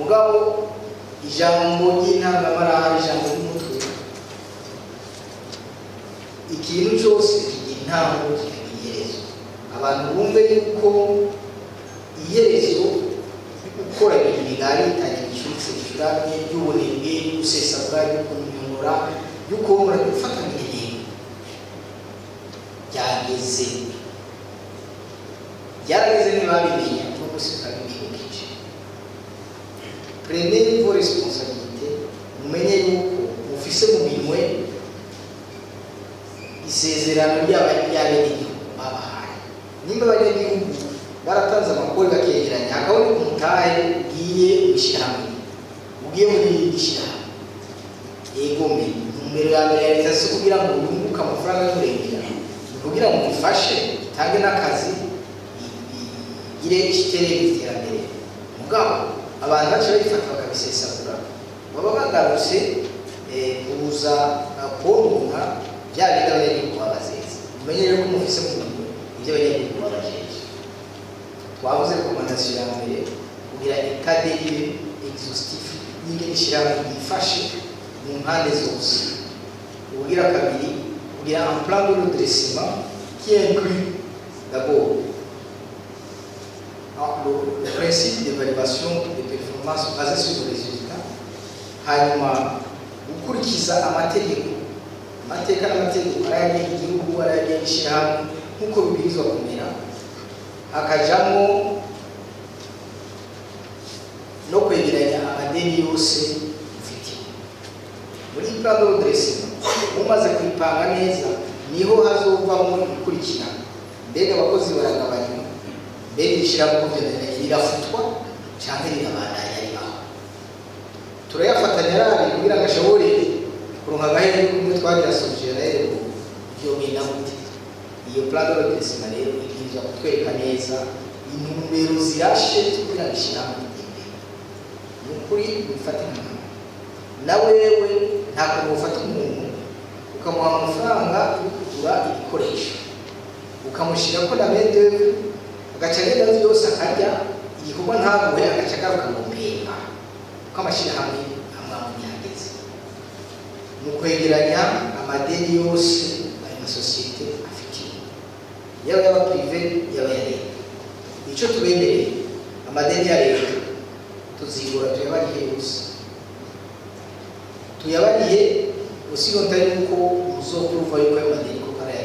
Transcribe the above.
Mugabo ijambo ry'intangamarara, ijambo ry'umutwe, ikintu cyose kigira intango, kikagira iherezo. Abantu bumve yuko iherezo ryo gukora ibintu bigaritanye, bicutse, bicuramye, by'ubunebwe, by'ugusesagura, byo kunyonyora, byo kubura, byo gufata intego, byageze, byarageze. Ntibabimenya, uno munsi turabibibukije. Prenez vos responsabilités, mumenye yuko mufise mu minwe isezerano ry'abenegihugu babahaye. Nimba abanyagihugu baratanze amakuru, bakegeranya, hakaboneka umutahe ugiye mu ishyirahamwe, ugiye muri iri shyirahamwe, yegome intumbero ya mbere ya leta si kugira ngo yunguke amafaranga y'umurengera, ni kugira ngo ifashe, itange n'akazi, igire ikitere iterambere. Mugabo abantu baca babifata bakabisesagura, baba bagarutse kuza konona bya bindi abanyagihugu babazeze. Mumenye rero ko mufise mu minwe ibyo abanyagihugu babajeje. Twavuze recommandation ya mbere, kugira état des lieux exhaustif y'ingene ishyirahamwe yifashe mu mpande zose. Ubugira kabiri, kugira un plan de redressement qui inclut d'abord le principe d'évaluation des performances basé sur le résultat, hanyuma gukurikiza amategeko, amateka n'amategeko arayagenga igihugu, arayagenga ishyirahamwe nk'uko bibwirizwa kumera, hakajamwo no kwegeranya amadeni yose ufitiwe. Muri plan de redressement umaze kuyipanga neza, niho hazovamo ibikurikira: mbega abakozi baragabanywa, mbega ishyirahamwe ko rirafutwa canke rirabandanya ribaho? Turayafatanya ari abiri kugira ngo ashobore kuronka agahere kumwe twagira sugere vyogenda gute. Iyo plan de redressement rero ibwirizwa kutwereka neza intumbero zirashe kugira ngo ishyirahamwe ritere imbere. Ni ukuri wifate nk'ahantu na wewe, nta kuntu ufata umuntu ukamuha amafaranga yo kugura ibikoresho, ukamushyirako na main d'œuvre, agaca agenda byose akarya igikorwa ntaguhe, agaca agaruka ngo mpemba. Kuko amashyirahamwe amwe amwe ntihageze mu kwegeranya amadeni yose ayo masosiyete afitiye, yaba yaba privé, yaba ya leta. Icyo tubemereye, amadeni ya leta tuzigura tuyabarihe yose, tuyabarihe usinota yuko muzokuruva yuko ayo madeni koko ari.